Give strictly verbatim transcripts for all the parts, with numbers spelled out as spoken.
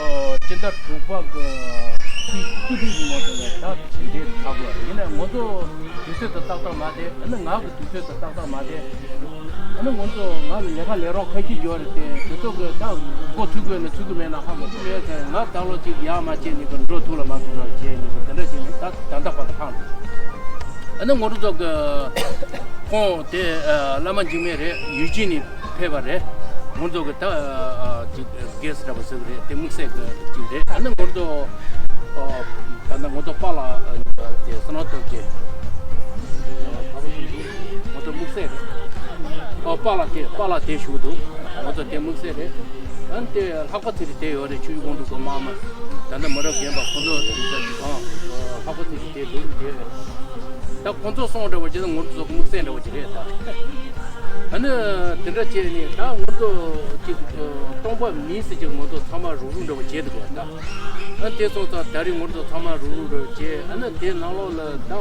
ཨོ། སྤྱི་ཟླ་དྲུག་པ་གི་ཚེས་བཅུ་དྲུག་ཉིན་མོ་དེ་ལ་ད་དེ་འདྲའི་ཚ་དགོས་ཡིན་ན་ང་ཚོ་དུས་ཚོད་དང་ཏག་ཏག་མ་བསྡད། ཨ་ནི་ང་གི་དུས་ཚོད་དང་ཏག་ཏག་མ་བསྡད། ཨ་ནི་ང་ཚོ་ང་ལ་ལས་ཀ་ལས་རོགས་ཁ་ཤས་ཡོད་རེད་དེ། དེ་ཚོ་གི་ད་འགོ་ཚུགས་དགོས་ན་ཚུགས་ཀྱི་མེད་ན་ཧ་མ་གོ་མེད་ཟེར། ང་ད་ལོ་གཅིག་ཡག་མ་བྱས་ནས་གི་འགྲོ་ཐུབ་ལ་མ་ཐུབ་ལ་བྱས་ནས་གི་དེ་འདྲ་བྱས་ནས་ད་ད་ལྟ་བར་དུ་ལྷག་འདུག་ཨ་ནི་ང་ཚོ་གི་ཁོང་དེ་བླ་མ་འཇིགས་མེད་རེད། ཡུལ་གྱི་ནས་ཕེབས་པ་རེད། ང་ཚོ་གི་ད་ཅིག་གེ་སི་འདྲ་པོ་ཟེར་གི་རེད། དེ་དམིགས་བསལ་གི་ཅིག་རེད། ཨ་ནི་ང་ཚོ་ད་ལྟ་ང་ཚོ་པཱ་ལགས་དེ་བསོད་ནམས་སྟོབས་རྒྱལ། ང་ཚོ་དམིགས་བསལ་རེད། ཨོ། པཱ་ལགས་དེ་པཱ་ལགས་དེ་བཞུགས་འདུག་ང་ཚོ་དེ་དམིགས་བསལ་རེད། ཨ་ནི་དེ་ལྷག་པ་ཚེ་རིང་དེ་ཡོད་རེད། ཆུ་བཞི་སྒང་དྲུག་གི་དམག་མི། ད་ལྟ་མི་རབས་རྒན་པ་ཁོང་ཚོ་དེ་ཚོ་ཅིག་དང་། ལྷག་པ་ཚེ་རིང་དེ་འདུག་དེ། ད་ཁོང་ཚོ་སོང་འདྲ་བོ་བྱས་ན་ང་ཚོ་དམིགས་བསལ་འདྲ་བོ་ཅིག་རེད་ད། ཨ་ནི་དེ་འདྲ་བྱས་ནས་ད་ང་ཚོ་ཅིག་སྟོང་པ་མིན་ཟེར་ཅིག་ང་ཚོ་ཚང་མ་རུག་རུག་འདྲ་བོ་བྱས་འདུག་གས་ད། ཨ་དེ་སོང་ཙང་ད་རེས་ང་ཚོ་ཚང་མ་རུག་རུག་འདྲ་བོ་བྱས། ཨ་ནི་དེ་ནང་ལོགས་ལ་ད་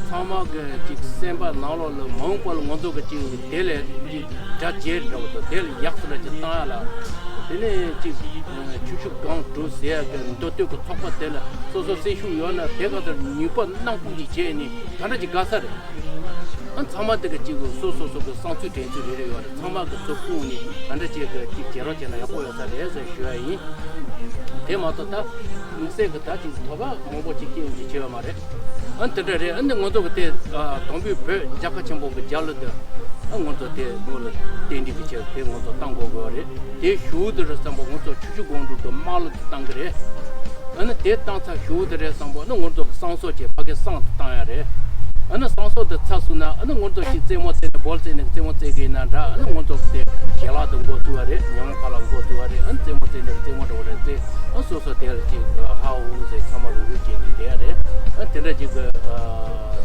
ཚང་མ་གི་ཅིག་སེམས་པ་ནང་ལོགས་ལ་མ་འོངས་པ་ལ་ང་ཚོ་གི་ཅིག་དེ་ལས་ཅིག་དགྲ་རྒྱས་འདྲ་བོ་དང་དེ་ལས་ཡག་ས་ལ་ཅིག་བཏང་ཡ་ལ། དེ་ནས་ཅིག་ཆུ་ཤུགས་སྒང་དྲུག་ཟེར་ཡ་གི་མདོ་སྟོད་ཀྱི་ཚོགས་པ་དེ་ལ་སོ་སོ་སེམས་ཤུགས་ཡོད་ན་དེ་ག་ཚོད་ནུས་པ་གནང་སྤུངས་ཅིག་བྱས་ནས་ག་འདྲ་ཅིག་དགའ་ས་རེད། ཨ་ཚང་མ་དེ་ག་ཅིག་སོ་སོ་སོ་གི་བསམ་ཚུལ་དྲན་ཚུལ་རེ་རེ་ཡོད་རེད། ཚང་མ་གི་ཚུར་སྤུངས་ནས་ག་འདྲ་ཅིག་གི་ཅིག་བྱེད་རོགས་བྱས་ན་ཡག་པོ་ཡོད་ས་རེད་ཟེར་ཞུ་ཡ་ཡིན། དེ་མ་གཏོགས་ད་དམིགས་བསལ་གི་ད་ཅིག་དོགས་པ་མང་པོ་ཅིག་སྐྱེ་ཡོང་ཅིག་བྱས་ཡོད་མ་རེད། ཨ་འདི་འདྲ་རེད། ཨ་ནི་ང་ཚོ་གི་དེ་དང་པོའི་བོད་རྒྱལ་ཁབ་ཆེན་པོ་གི་རྒྱལ་གླུ་དེ་ཨ་ང་ཚོ་དེ་ནང་ལ་རྟེན་འབྲེལ་གི་ཆེད་དེ་ང་ཚོ་བཏང་དགོས་དགོས་རེད། དེ་ཞུ་དེ་རེད་བསམ་པ་ང་ཚོ་ཆུ་བཞི་སྒང་དྲུག་གི་དམག་གླུ་དེ་བཏང་གི་རེད། ཨ་ནི་དེ་བཏང་ཚར་ཞུ་དེ་རེད་བསམ་པ་ཨ་ནི་ང་ཚོ་གི་བསང་གསོལ་བྱས་ཕ་གི་བསང་དེ་བཏང་ཡ་རེད། ཨ་ནི་བསང་གསོལ་དེ་ཚར་སོང་ན་ཨ་ནི་ང་ཚོ་ཅིག་རྩེད་མོ་རྩེ་ནས་བོལ་རྩེ་ནས་རྩེད་མོ་རྩེ་གི་ཡིན་ན་འདྲ། ཨ་ནི་ང་ཚོ་གི་དེ་ཞལ་ལག་དེ་འགོ་བཙུགས་ཡ་རེད། ཉི་མ་ཁ་ལག་འགོ་བཙུགས་ཡ་རེད། ཨ་ནི་རྩེད་མོ་རྩེ་ནས་རྩེད་མོ་འདྲ་བོ་རེད་རྩེ། ཨ་སོ་སོ་དེ་ལ་ཅིག་ཧ་ཧུ་ཧུ་ཟེར་ཚང་མ་རུག་རུག་བྱས་ནས་བསྡད་ཡ་རེད། ཨ་དེ་འདྲ་ཅིག་གི་ཨ་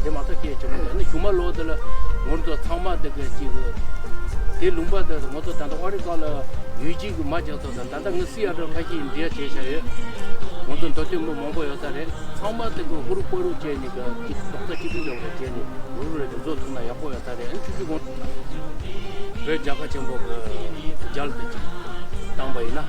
དེ་མ་གཏོགས་སྐད་ཆེན་པོ་མེད། ཨ་ནི་གཞུག་མ་ལོ་དེ་ལ་ང་ཚོ་ཚང་མ་དེ་གི་ཅིག་གི་དེ་ལུང་པ་དེ་ང་ཚོ་ད་ལྟ་ཨ་རི་ཀ་ལ་ཡུལ་གཅིག་གི་མ་བྱས་ཚོ་དང་ད་ལྟ་ངི་སི་ཨ་ཏྲ་ཁ་ཤས་འདྲིས་བྱས་བཞག་ཡོད། ང་ཚོ་མདོ་སྟོད་མི་མང་པོ་ཡོད་ས་རེད། ཚང་མ་དེ་གི་ཧུ་རུ་ཧུ་རུ་བྱས་ནས་གི་ཅིག་རྡོག་རྩ་གཅིག་སྒྲིལ་འདྲ་བོ་རེ་བྱས་ནས་རུག་རུག་རེ་དེ་བཟོ་ཐུབ་ན་ཡག་པོ་ཡོད་ས་རེད། ཨ་ནི་ཆུ་བཞི་སྒང་བོད་རྒྱལ་ཁབ་ཆེན་པོ་གི་རྒྱལ་དེ་ཅིག་བཏང་པ་ཡིན་ན།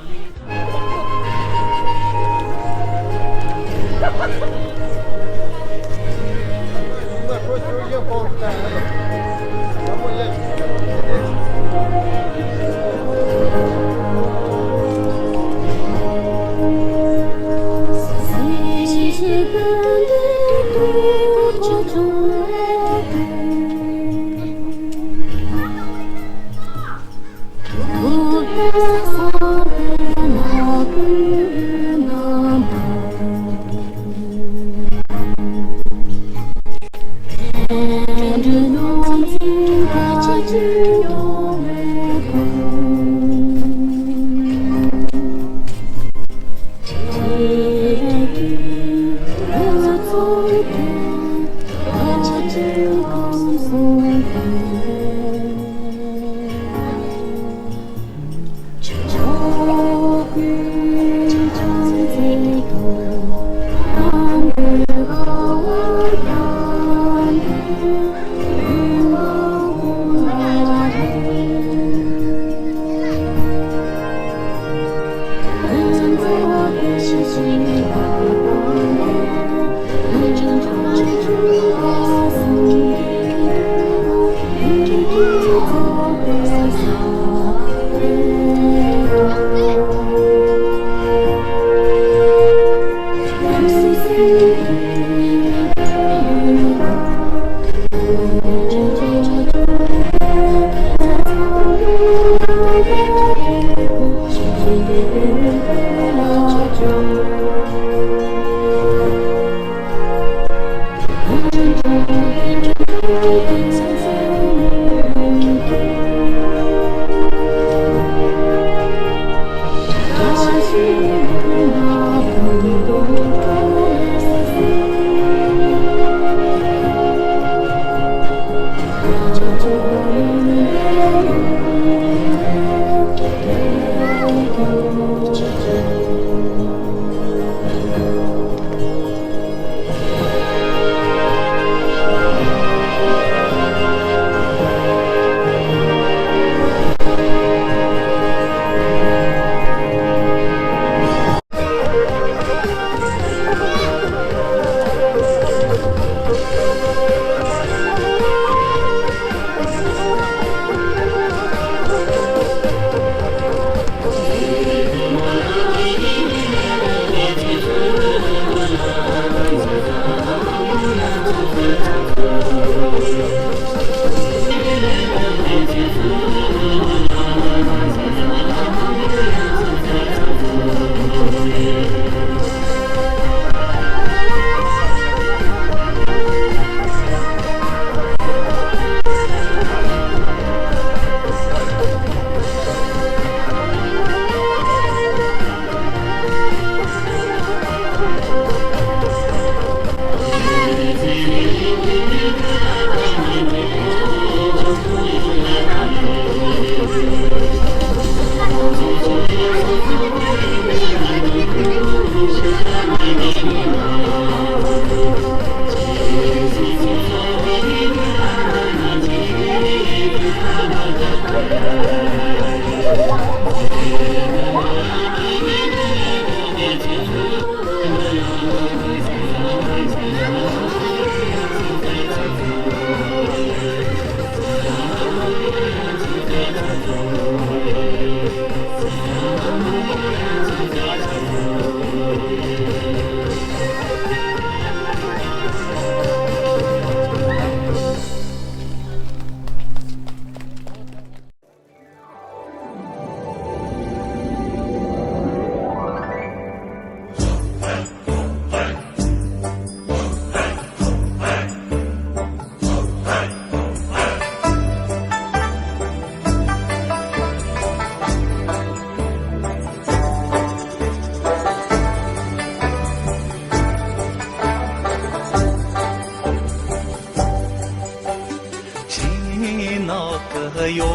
ཕྱི་ནང་གི་གཡོ་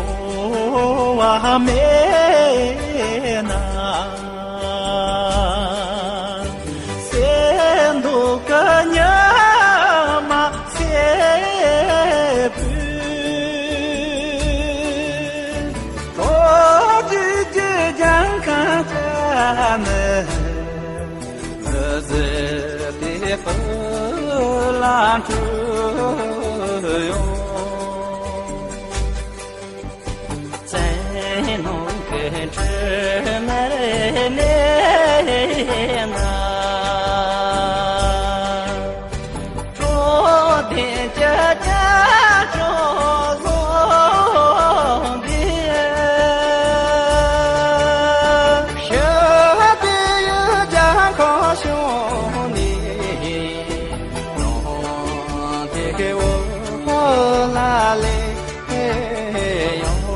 བ་མེད་ན། གསེར་མདོག་གི་ཉི་མ་སེར་པོས། ལོ་རྒྱུས་ཀྱི་རྒྱལ་ཁམས་ཀྱི་ནི། མི་ཟད་པའི་དཔལ་ལ་འཁྲུངས་ཡོང་། བཙན་གནོན་གྱི་དྲི་མར་གནས་ན། འཕྲོད་བསྟེན་གྱི་རྒྱ་མཚོ་བཟུང་སྟེ། ཞི་བདེ་ཡི་རྒྱལ་ཁམས་བྱུང་ནས། ལུང་བདེ་བོ་ལ་སླེབས་ཡོང་།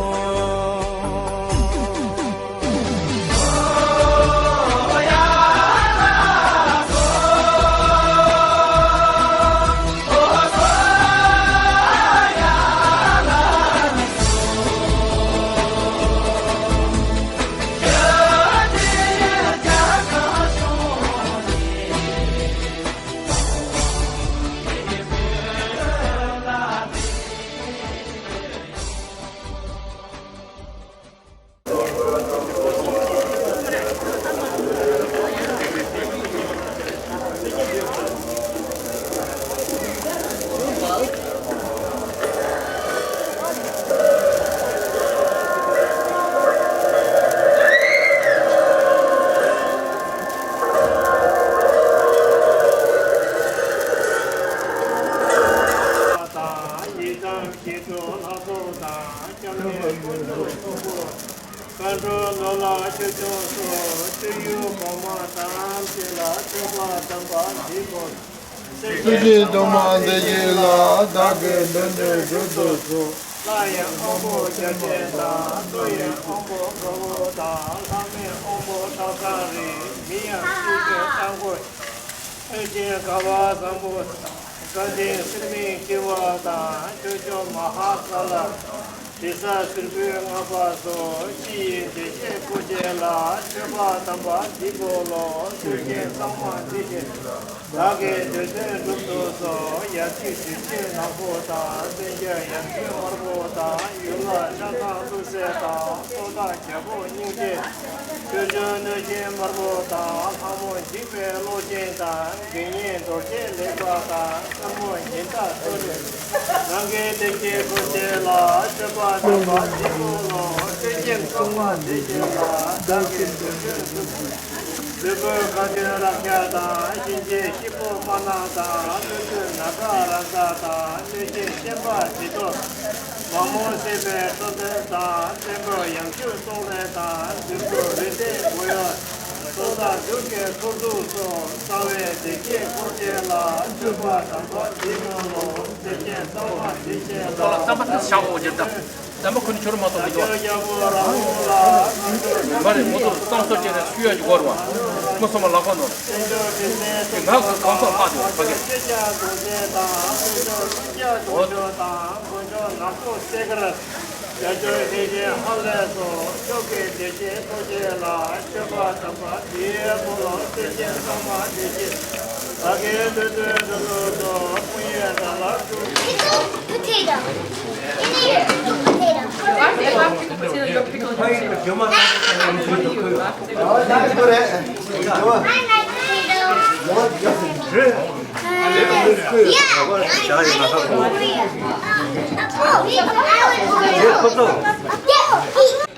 ཆོས་སྐྱོང་སོགས་སྤྱོད་ཡུལ་གོང་མ་ཐམས་ཅད་ལ་མཆོད་པ་དམ་པ་འདི་ཕུལ། སྲས་ཆེན་ཐོག་མ་འདི་ཞིག་ལ་བདག་གིས་འདོན་དོན་མཛོད་དུ་གསོལ། ལྷ་ཡི་དབང་པོ་བརྒྱ་བྱིན་དང་། ཀླུ་ཡི་དབང་པོ་དགའ་བོ་དང་། ལྷ་མོའི་དབང་པོ་སྟག་ཚང་རིས། མི་ཡི་དབང་པོ་སྤྲང་པོ། ཨེ་ཅེ་དགའ་བ་བཟང་པོ། བཀའ་དྲིན་སེར་མིག་ཆེ་བ་དང་། ཆོས་སྐྱོང་མ་ཧཱ་ཀཱ་ལ། དྲི་ཟ་སེར་པོའི་སྔགས་པ་སོགས། སྤྱི་ཡི་བདེ་གཤེགས་འཁོར་བཅས་ལ། མཆོད་པ་དམ་པ་འདི་ཕུལ་ལོ། མཆོད་སྤྱན་གཙང་མ་འདི་བཞེས། བདག་གིས་འདོད་དོན་འགྲུབ་ཐོགས་སུ། ཡ་ཙི་བདེ་གཤེགས་ནག་པོ་དང་། སེང་གེ་ཡ་མཚན་དམར་པོ་དང་། ཡུལ་ལྷ་ཤ་ཚང་ཀླུ་སྲས་དང་། སྲོག་བདག་རྒྱལ་པོ་སྙིང་རྗེ། ཆོས་སྐྱོང་གནོད་སྦྱིན་དམར་པོ་དང་། ལྷ་མོ་འཇིགས་པའི་གློ་ཅན་དང་། དགེ་བསྙེན་རྡོ་རྗེ་ལེགས་པ་དང་། སྲས་མོ་ཉི་ཟླ་སོགས་ལས། རང་གི་བདེ་གཤེགས་འཁོར་བཅས་ལ། མཆོད་པ་དམ་པ་འདི་ཕུལ་ལོ། མཆོད་སྤྱན་གཙང་མ་འདི་བཞེས་ལ། བདག་གིས་འདོད་དོན་འགྲུབ། ལུས་པོའི་ཁ་ཏོན་རཀྵ་དང་། གཤིན་རྗེ་སྐྱེས་བུ་དམར་ནག་དང་། ཀླུ་བདུད་ནཱ་ག་རཱ་ཛ་དང་། གནོད་སྦྱིན་ཤན་པ་འདི་ཚོ། མ་རྨོས་བསད་པའི་ཁྲོ་ཐུང་དང་། བཙན་པོའི་ཡང་ཤུ་སྲོག་ལན་དང་། བདུད་པོའི་རི་སྟེང་མགོ་གཡོག་སྲོག་བདག་གདུག་གི་ཐོར་ཚུགས་སོགས། རྩ་བའི་བདེ་གཤེགས་འཁོར་བཅས་ལ། མཆོད་པ་དམ་པ་འདི་ཕུལ་ལོ། མཆོད་སྤྱན་གཙང་མ་འདི་བཞེས་ལ། ལ་རྩམ་པ་འདི་བཞག་འོ་ཇེ་ད། རྩམ་པ་ཁོ་ནི་ཁྱོད་རང་མ་གཏོང་གི་འདུག་རྒྱལ་པོ་རང་ལ་མ་རེད། ང་ཚོ་གཙང་བཟོ་བྱས་ནས་སུས་ཡ་ཅིག་གོ་རུ་བ། མ་སོང་མ་ལག་པ་ནོར། ང་གང་ཚོགས་ལྷག་དེ་བ་ཕ་གི། ཡ་ཇོ་ཧེ་ཧེ་ཧ་ལས་སོ། ཆོས་ཀྱི་བདེ་གཤེགས་འཁོར་བཅས་ལ། མཆོད་པ་དམ་པ་འདི་ཕུལ་ལོ། མཆོད་སྤྱན་གཙང་མ་འདི་བཞེས། བདག་གིས་འདོད་དོན་འགྲུབ་ཐོགས་སུ། དཔུང་ཡོན་དགྲ་ལྷ་ཀླུ། Potato. Potato. I like potato. Uh, yeah, I like potato. Oh, I like potato. Yeah, eat.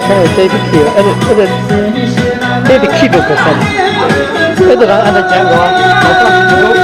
ཁྱོད་ལ་ཏེ་དེ་ཁྱི་ཨ་རེ་ཨ་རེ། ཏེ་དེ་ཁྱི་འགྲོ་དགོས་ས་རེད། ཨེ་དེ་རང་ཨ་འདྲ་རྒྱག་རོགས།